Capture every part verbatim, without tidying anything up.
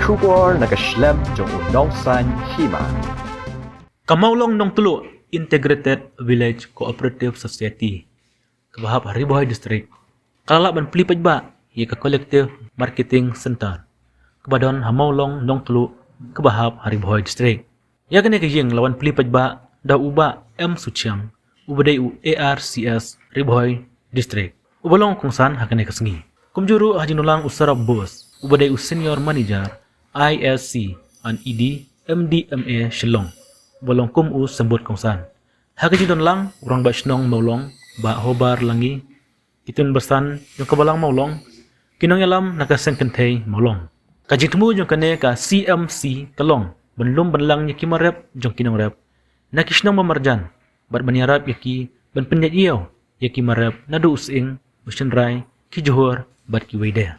Khubor na ka shlem jong u nongsan hima. Ka Mawlong Nongtluh Integrated Village Cooperative Society, kaba hap ha Ri Bhoi District, ka la lah ban plie paidbah ïa ka Collective Marketing Center, kaba don ha Mawlong Nongtluh, kaba hap ha Ri Bhoi District. Ïa kane ka ïing la wan plie paidbah da u Bah M Suchiang, uba dei u A R C S Ri Bhoi District, uba long kongsan ha kane ka sngi. Kumjuh ruh ha jingdon lang u Sarab Bose, uba dei u Senior Manager I S C and E D M D M A Shillong, uba long kum u symbud kongsan. Ha ka jingdon lang u Rangbah Shnong Mawlong, Bah Hobar Langi, ki tymmen basan jong ka Balang Mawlong, ki nongïalam na ka Seng Kynthei Mawlong. Ka jingthmu jong kane ka C M C ka long ban lum ban lang ïa ki mar rep jong ki nongrep na ki shnong ba marjan, bad ban ïarap ïa ki ban pynïaid ïew ïa ki mar rep naduh u sying, u shynrai, ki jhur bad kiwei de.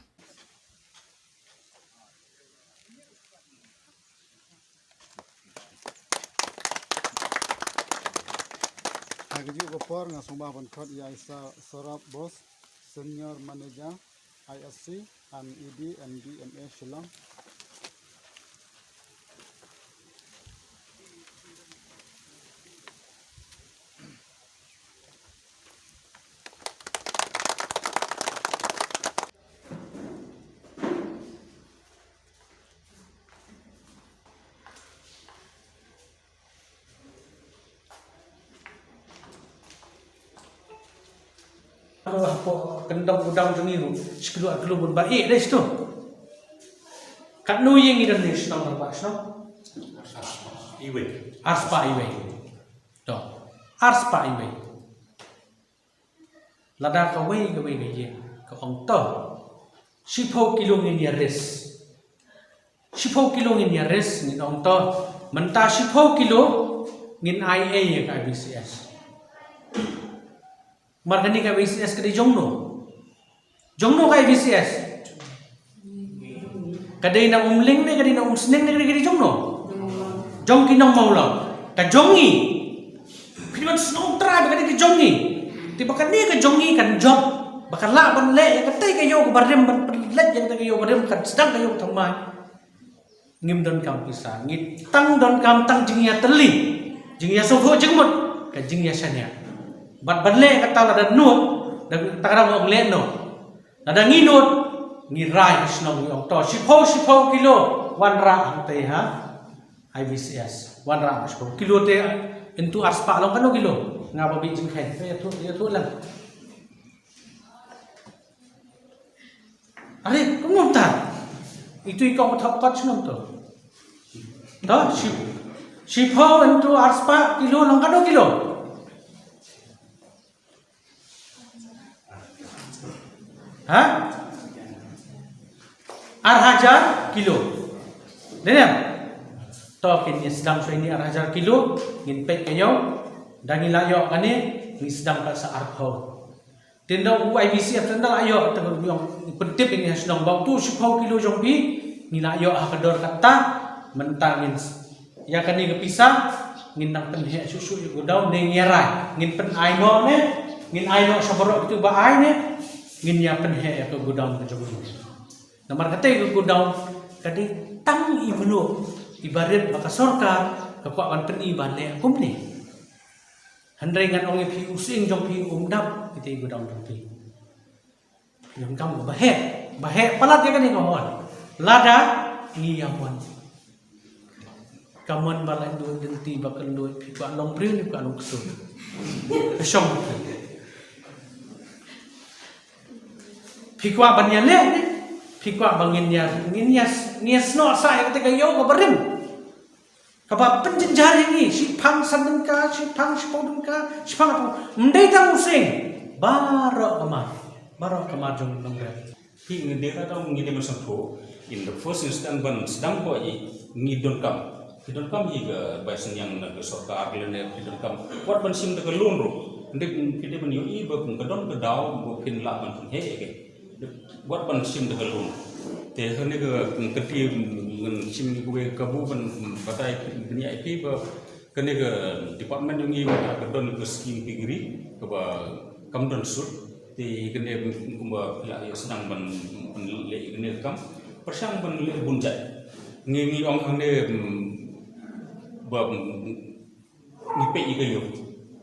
Ha kajuh ka por nga sngewbha ban khot ïa i Sa-, Saurabh Bose, Senior Manager, I S C and E D M D M A Shillong. Hapoh kyndong godown jong ngi ruh shi kilo ar kilo bun ba ïeh dei shi tu. Katno ïing i don ne shnong, Rangbah Shnong? Iwei. Arspah iwei. To. Arspah iwei. Lada kawei kawei ka ïing ka ong to shiphew kilo ngin ïa risk. Shiphew kilo ngin ïa risk, ngin ong to mynta shiphew kilo ngin ai ei ïa ka I V C S. Mar kane ka I V C S ka dei jongno? Jongno ka I V C S? Ka dei na Umling ne ka dei na Umsning ne ka dei, ka dei jongno? Jong ki nong Mawlong. Ka jong ngi. Phi ban sngewthuh ba ka dei ka jong ngi. Te ba kane ka jong ngi kan jop, ba ka lah ban leh ïa katei ka ïew kaba rim, ban pynleit ïa katei ka ïew kaba rim, kan sdang ka ïew thymmai. Ngim donkam pisa, ngi tang donkam tang jingïatylli, jingïasngewthuh jingmut, ka jingïashaniah. Bad ban leh kata lada nud, da tang ram ong leh noh. Lada ngi nud, ngi rai ha shnong ngi ong to shiphew, shiphew kilo, wanrah hangtei ha I V C S. Wanrah shiphew kilo te into arspah long katno kilo? Nga ba bit jingkheiñ, ïathuh, ïathuh lang. Are, kumno mynta? Itu i kong thok kot shnong to. To, shi, shiphew into arspah kilo long katno kilo? Ha? Ar hajar kilo. Dei ne em? To kin ïa sdang shuwa ine ar hajar kilo, ngin peit ka ïew, da ngi la ïoh kane, ngi sdang pat sa arphew. Tynda u I V C S tynda la ïoh, tynda u ïong pyntip ine ha shnong ba utu shiphew kilo jong phi, ngi la ïoh ha ka dor kata, mynta ngin s-, ïa kane ka pisa, ngin nang pynheh shuh shuh ïa ka godown ne ngi ïa rai, ngin pyn-ai noh ne, ngin ai noh sha baroh kitu ba ai ne, ngin ïa pynheh ïa ka godown ka jong ngi. Namar kata ïa ka godown, ka dei tang i mluh, i barit ba ka sorkar, ka kwah ban pyni ba leh kumne. Hynrei ngan ong ïa phi u sying jong phi um dap, ite i godown jong phi. Ïa kam ba heh, ba heh palat ïa kane ka hol. Lada ngi ïa mon. Ka mon ba la ndu dynti ba kynduh phi kwah long briew ne kwah long ksuid. Ka shong. Phi kwah ban ïa leh ne. Phi kwah ba ngin ïa, ngin ïa, ngin ïa snoh sa ïa kata ka ïew kaba rim. Kaba pynjynjar ïa ngi, shiphang san tyngka, shiphang shiphew tyngka, shiphang arphew. Ym dei tang u sying. Baroh ka mar. Baroh ka mar jong nongrep. Phi ngi dei ka dang ngi dei ban sngewthuh. In the first instance ban sdang ko i ngi donkam. Phi donkam i ka bai synñiang na ka sorkar lane phi donkam. Wat ban shim da ka loan ruh. Ym dei phi dei ban ïohi ba kum ka don ka daw ba phin lah ban pynheh ïa ka. Wat ban shim da ka loan. Te kane ka kynti ngan shim ïa kawei ka kabu ban batai bniah ïa phi ba kane ka department jong ngi ka don ka scheme piggery kaba kam don sut. Te kane kumba phi la ïa sdang ban, ban leh ïa kane ka kam. Pyrshang ban leh bun jait. Ngi ngi ong hangne, mm, ba, mm, ngi peit ïa ka ïew.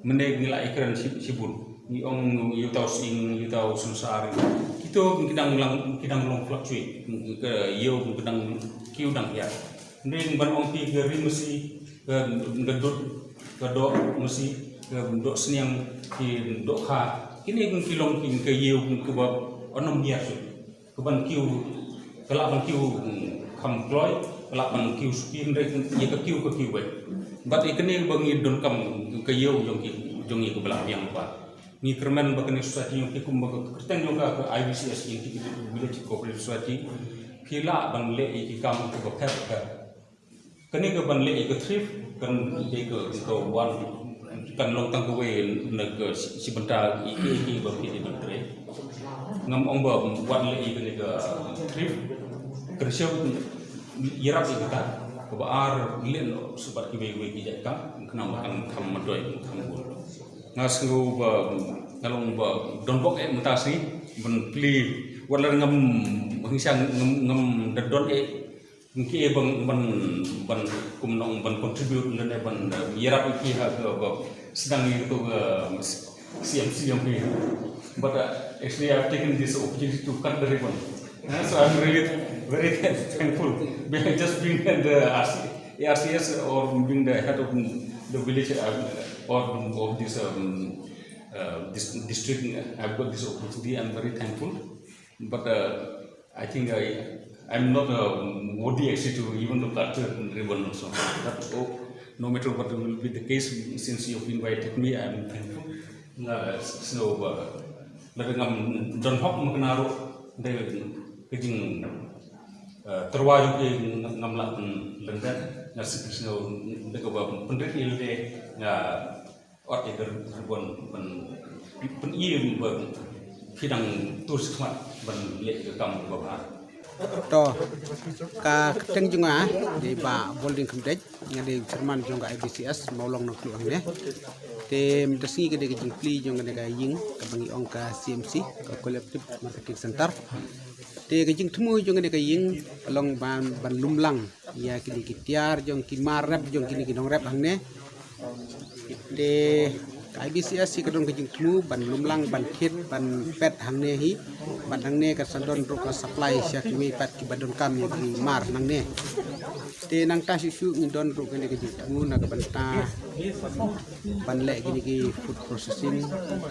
Mynne ngi la ïakren shi, shibun. Ngi ong ïa uta u sying, ïa uta u synsar. Kito ki dang lang, ki dang long fluctuate. Ka ïew ka dang kiew dang hiar. Hynrei ban ong ki ka ri masi, ka, ka dud, ka doh masi, ka doh sniang, ki dohkha. Kine ki long ki ka ïew kiba ym hiar shuh. Ka ban kiew, ka lah ban kiew, mm, kham kloi, ka lah ban kiew suki, hynrei ïa ka kiew ka kiew beit. Bad ïa kane ba ngi donkam ka ïew jong ki, jong ngi kaba la biang ba. Ngi kyrmen ba kane society jong ki kumba ka kyrteng jong ka, ka I V C S, ïa ki Village Cooperative Society, ki lah ban leh ïa ki kam kaba pher pher. Kane ka ban leh ïa ka thrift kan dei ka, ka wan, kan long tang kawei na ka shi, shi bynta ïa ki, ïa ki ba ki ban trei. Ngam ong ba wat leh ïa kane ka thrift. Kan shu ïarap ïa kata kaba ar leh noh, shu bad kiwei kiwei ki jait kam, khnang ba kan kham myntoi, kham bun. Nga sngew ba, nga long ba don bok eh mynta sngi ban plie, wat la ngam, ngam, ngam da don eh. Ngi ban, ban, ban, kum nong ban contribute lane ban, uh, ïarap ïa phi ha ka, ka sdang ïa ka, uh, C M C jong phi. But, uh, actually, I've taken this opportunity to cut the ribbon. Uh, so I'm really, very thankful. Being, just being the R C, A R C S or being the head of the village, uh, or of this, um, uh, this district, I've got this opportunity. I'm very thankful. But, uh, I think I, I'm not, uh, worthy actually to even to cut the ribbon also. But, oh, no matter what will be the case, since you've invited me, I'm thankful. Nga, so, uh, lada ngam don hok ma kane ruh, dei ka jing, uh, tyrwa jong ki ngam lah, mm, lyndet, nga sngew, dei kaba pynrit ïa lade, nga ot ïa ka ribbon ban pyn-i ba phi dang tur sngewsih ban leh ka kam kaba bha. To, ka kyrteng jong nga dei Bah Bolding Khymdeit, nga dei chairman jong ka I B C S Mawlong Nongtluh hangne. Te mynta sngi ka dei ka jingplie jong kane ka ïing kaba ngi ong ka C M C, ka Collective Marketing Center. Te ka jingthmu jong kane ka ïing ka long ban, ban lumlang ïa kine ki tiar jong ki mar rep jong kine ki nongrep hangne. Te ka I B C S hi ka don ka jingthmu ban lumlang, ban thied, ban pet hangne hi. Bad hangne ka sa don ruh ka supply sha kiwei pat kiba donkam ïa ki mar nangne. Te nangta shuh shuh ngi don ruh kane ka jingthmu na ka bynta ban leh kine ki food processing,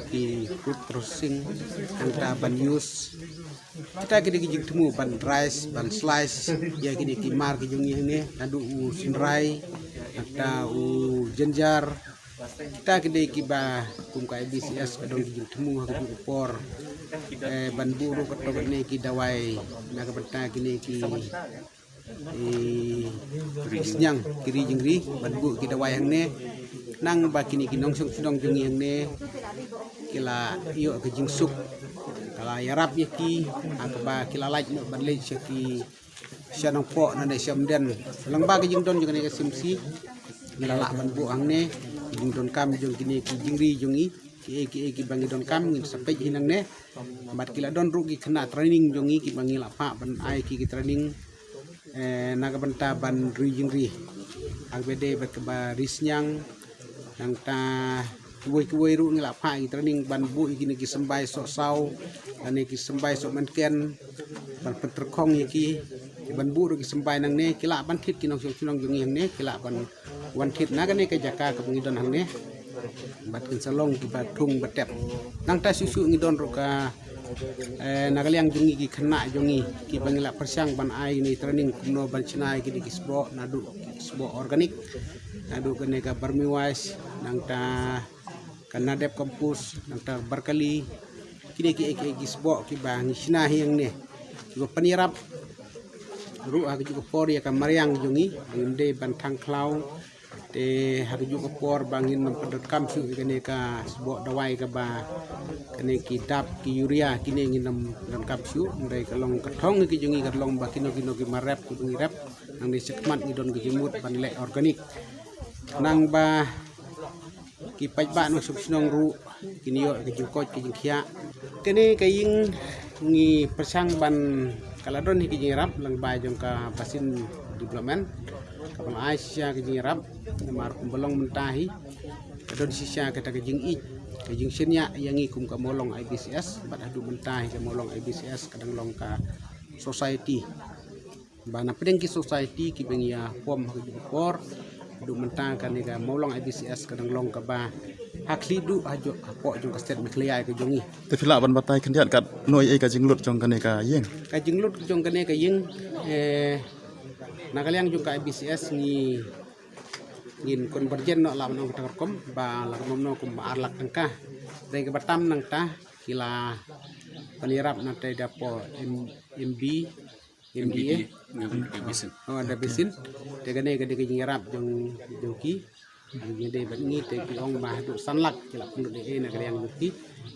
ki food processing, nangta ban use. Kita ki dei ki jingthmu ban rice, ban slice ïa kine ki mar ki jong ngi hangne, naduh u synrai, nangta u jynjar. Kita ki dei kiba kum ka I B C S ka don ki jingthmu ha kajuh ka por, eh, ban buh ruh kato kane ki dawai na ka bynta kine ki, eh, sniang, ki ri jingri, ban buh ki dawai hangne. Nang ba kine ki nongshong shnong jong ngi hangne ki la ïoh ka jingsuk, ka la ïarap ïa ki, ha kaba ki la lait noh ban leit sha ki, sha Nongpoh, nane sha Umden. Lyngba ka jingdon jong kane ka C M C, ngi la lah ban buh hangne ki jingdonkam jong kine ki jingri jong ngi, kiei kiei kiba ngi donkam ngin sa peit hi nangne. Bad ki la don ruh ki khynnah training jong ngi kiba ngi la phah ban ai ki, ki training, eh, na ka bynta ban ri jingri. Ha kaba dei bad kaba ri sniang, nangta kiwei kiwei ruh ngi la phah ïa ki training ban buh ïa kine ki symbai soh saw, lane ki symbai soh mynken, ban pyntyrkhong ïa ki, ban buh ruh ki symbai nangne, ki lah ban thied ki nongshong shnong jong ngi hangne, ki lah ban wan thied na kane ka jaka kaba ngi don hangne. Bad kin sa long kiba thung ba tep. Nangta shuh shuh ngi don ruh ka, eh, na ka liang jong ngi ki khynnah jong ngi kiba ngi la pyrshang ban ai ïa kine training kumno ban shna ïa kine ki sboh, naduh sboh organic, naduh kane ka vermiwise, nangta ka Nadep compost, nangta Barkali. Kine kiei kiei ki sboh kiba ngi shna hi hangne, kiba pynïarap ruh ha kajuh ka por ïa ka mariang jong ngi, ngim dei ban thang khlaw. Te ha kajuh ka por ba ngin nym pyndonkam shuh ïa kane ka sboh dawai kaba, kane ki dap, ki urea, kine ngin nym pyndonkam shuh. Hynrei ka long ka thong ki jong ngi ka long ba kino kino ki mar rep kiba ngi rep, nangne shakhmat ngi don ka jingmut ban leh organic. Nang ba ki paidbah nongshong shnong ruh kin ïoh ka jingkoit ka jingkhiah. Kane ka ïing ngi pyrshang ban Ka la don hi ka jingïarap lyngba jong ka Basin Development kaba la ai shisha ka jingïarap, namar kumba long mynta hi ka don shisha kata ka jingïeit, ka jingshaniah ïa ngi kum ka Mawlong I B C S. Bad haduh mynta hi ka Mawlong I B C S ka dang long ka society. Ba na pdeng ki society kiba ngi ïa form ha kajuh ka por, haduh mynta kane ka Mawlong I B C S ka dang long kaba ha khlieh duh hapoh jong ka state Meghalaya ka jong ngi. Te phi lah ban batai khyndiat katno ei ei ka jinglut jong kane ka ïing? Ka jinglut jong kane ka ïing, eh, na ka liang jong ka I B C S ngi, ngin conversion noh, lah ban ong kata ka rukom, ba la ka mom noh kumba ar lak tyngka. Dei kaba tam nangta ki la ban ïarap nangta da hapoh M-, M B, M D A. Oh, da Basin. Te kane ka dei ka jingïarap jong, jong ki. Ngi dei bad ngi te ki ong ba haduh san lak ki la pynlut ei ei na ka liang jong ki.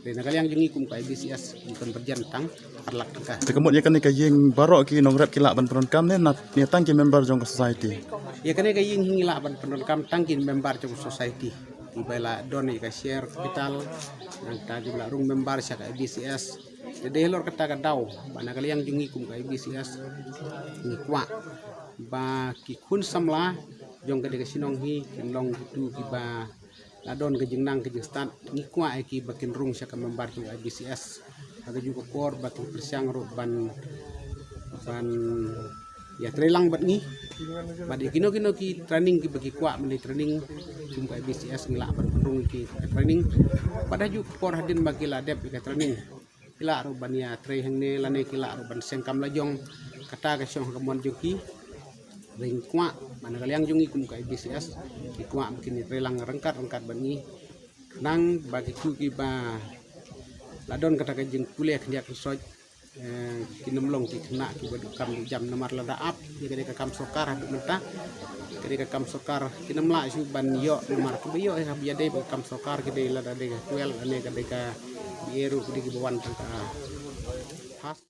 Te na ka liang jong ngi kum ka I B C S ngi conversion tang ar lak tyngka. Te ka mut ïa kane ka ïing baroh ki nongrep ki lah ban pyndonkam ne na, ne tang ki member jong ka society? Ïa kane ka ïing hi ngi lah ban pyndonkam tang ki member jong ka society. Kiba la don ïa ka share capital nangta kiba la rung member sha ka I B C S. Te dei halor kata ka daw ba na ka liang jong ngi kum ka I B C S ngi kwah ba ki khun samla jong kane ka shnong hi kin long kitu kiba la don ka jingnang ka jingstad. Ngi kwah ïa ki ba kin rung sha ka member jong ka I B C S ha kajuh ka por ba kin pyrshang ruh ban, ban ïatreilang bad ngi. Bad ïa kino kino ki training kiba ki kwah ban ïa training kum ka I B C S ngi lah ban pynrung ïa ki training. Bad hajuh ka por hadien ba ki la dep ïa ka training, ki lah ruh ban ïatrei hangne lane ki lah ruh ban seng kam la jong. Kata ka shong ha ka mon jong ki. Te ngi kwah ba na ka liang jong ngi kum ka I B C S ki kwah ba kin ïatreilang ryngkat ryngkat bad ngi. Nang ba kitu kiba la don kata ka jingpule khyndiat khynsoit, eh, kin ym long ki khynnah kiba duh kam duh jam namar lada ap ïa ka dei ka kam sorkar haduh mynta. Ka dei ka kam sorkar kin ym lah shuh ban ïoh namar kiba ïoh ïa ka ba ïadei bad ka kam sorkar ki dei lada dei ka twelve lane ka dei ka B A ruh ki dei kiba wan tang ka pass.